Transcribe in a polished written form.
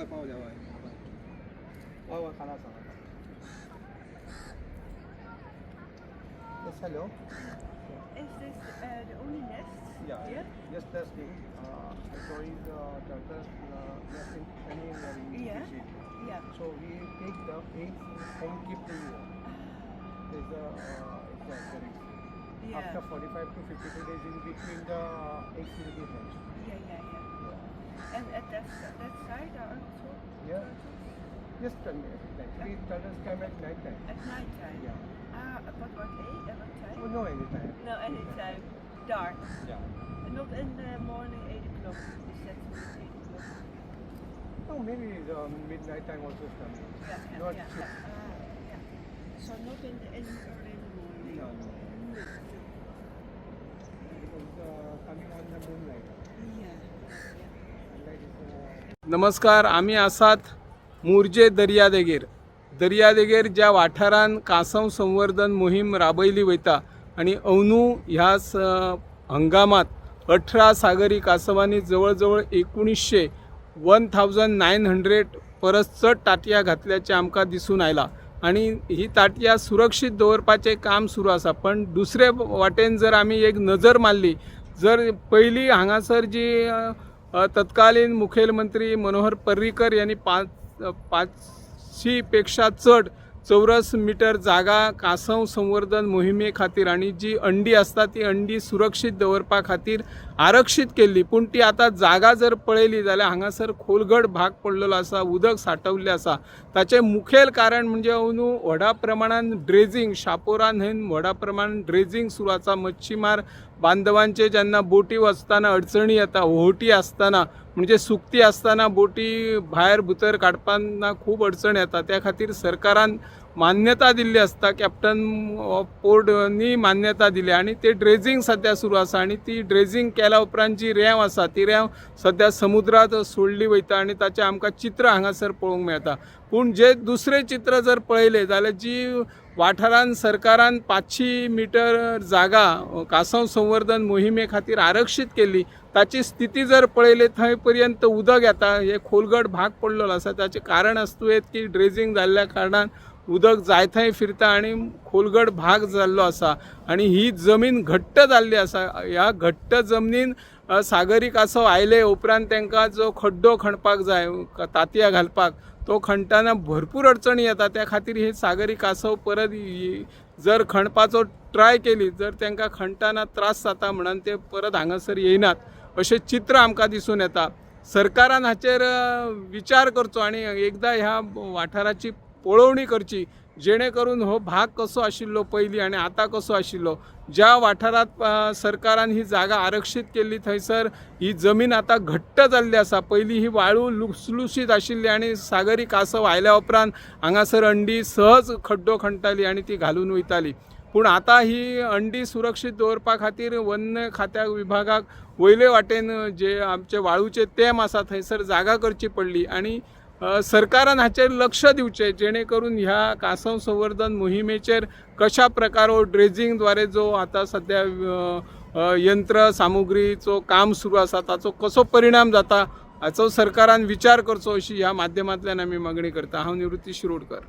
हय पावले हय हय हय खाला आसा. Yes, hello. Is this the only nest? Yeah. Yeah? Yes, nesting. I saw is turtles nest in anywhere in the city. So we take the eggs and keep the year. There's a it's a correct. After 45 to 52 days in between the eggs will be hatched. Yeah. And at that side are also turtles? Yes, actually turtles come at night time. At night time? Yeah. Ah, but what age? At what time? Oh, no, anytime. No, anytime. Dark. Yeah. And not in the morning, 8 o'clock. Is that 8 o'clock? No, maybe the midnight time also is coming. Not sure. Ah, yeah. So not in early in the morning. No. Because coming on the moonlight. Moonlight is नमस्कार. आमी आसात मुरजे दर्यादेगेर. दर्यादेगेर ज्या वाठारान कांसव संवर्धन मोहीम राबयली वयता आनी अंदू ह्या हंगामात 18 सागरी कांसवांनी जवळ जवळ 1900 1900 परस चड तांतयां घातल्याचें आमकां दिसून आयलां आनी ही तांतयां सुरक्षीत दवरपाचें काम सुरू आसा. पण दुसरे वाटेन जर आमी एक नजर मारली जर पयलीं हांगासर जी तत्कालीन मुखेलमंत्री मनोहर पर्रीकर यांनी 500 पेक्षा चड चौरस मिटर जागा कांसव संवर्धन मोहिमे खातीर आनी जी अंडी आसता ती अंडी सुरक्षीत दवरपा खातीर आरक्षीत केल्ली. पूण ती आतां जागा जर पळयली जाल्यार हांगासर खोलगट भाग पडलेलो आसा, उदक सांठवल्लें आसा. ताचें मुखेल कारण म्हणजे अंदू व्हडा प्रमाणान ड्रेजींग शापोरा न्हंयन व्हडा प्रमाणान ड्रेजींग सुरू आसा. मच्छीमार बांधवांचे जेन्ना बोटी वचतना अडचणी येता, होटी आसतना म्हणजे सुकती आसतना बोटी भायर भितर काडपाना खूब अडचण येता. त्या खातीर सरकारान मान्यता दिल्ली आसता, कॅप्टन ऑफ पोर्टनी मान्यता दिली आनी ते ड्रेजींग सद्या सुरू आसा. आनी ती ड्रेजींग केल्या उपरांत जी रेंव आसा ती रेंव सद्या समुद्रांत सोडली वयता आनी ताचें आमकां चित्र हांगासर पळोवंक मेळटा. पूण जे दुसरें चित्र जर पळयलें जाल्यार जी वाठारान सरकारान 500 मिटर जागा कांसव संवर्धन मोहिमे खातीर आरक्षीत केल्ली ताची स्थिती जर पळयली थंय पर्यंत उदक येता. हे खोलगट भाग पडलेलो आसा. ताचें कारण आसूं येत की ड्रेजींग जाल्ल्या कारणान उदक जाय थंय फिरता आनी खोलगट भाग जाल्लो आसा आनी ही जमीन घट्ट जाल्ली आसा. ह्या घट्ट जमनीन सागरी कांसव आयले उपरांत तांकां जो खड्डो खणपाक जाय तांतयां घालपाक तो खणटना भरपूर अडचणी येता. त्या खातीर हे सागरी कांसव परत जर खणपाचो ट्राय केली जर तांकां खणटना त्रास जाता म्हणून ते परत हांगासर येयनात अशें चित्र आमकां दिसून येता. सरकारान हाचेर विचार करचो आनी एकदां ह्या वाठाराची पळोवणी करची जेणे करून हो भाग कसो आशिल्लो पयलीं आनी आतां कसो आशिल्लो. ज्या वाठारांत सरकारान ही जागा आरक्षीत केल्ली थंयसर ही जमीन आतां घट्ट जाल्ली आसा. पयलीं ही वाळू लुसलुशीत आशिल्ली आनी सागरी कांसव आयल्या उपरांत हांगासर अंडी सहज खड्डो खणटाली आनी ती घालून वयताली. पूण आतां ही अंडी सुरक्षीत दवरपा खातीर वन्य खात्या विभागाक वयले वाटेन जे आमचे वाळूचे तेम आसा थंयसर जागा करची पडली आनी सरकारान हाचेर लक्ष दिवचें जेणे करून ह्या कांसव संवर्धन मोहिमेचेर कशा प्रकार हो ड्रेजींगद्वारे जो आतां सद्या यंत्र सामुग्रीचो काम सुरू आसा ताचो कसो परिणाम जाता हाचो सरकारान विचार करचो अशी ह्या माध्यमांतल्यान आमी मागणी करता. हांव निवृत्ती शिरोडकर.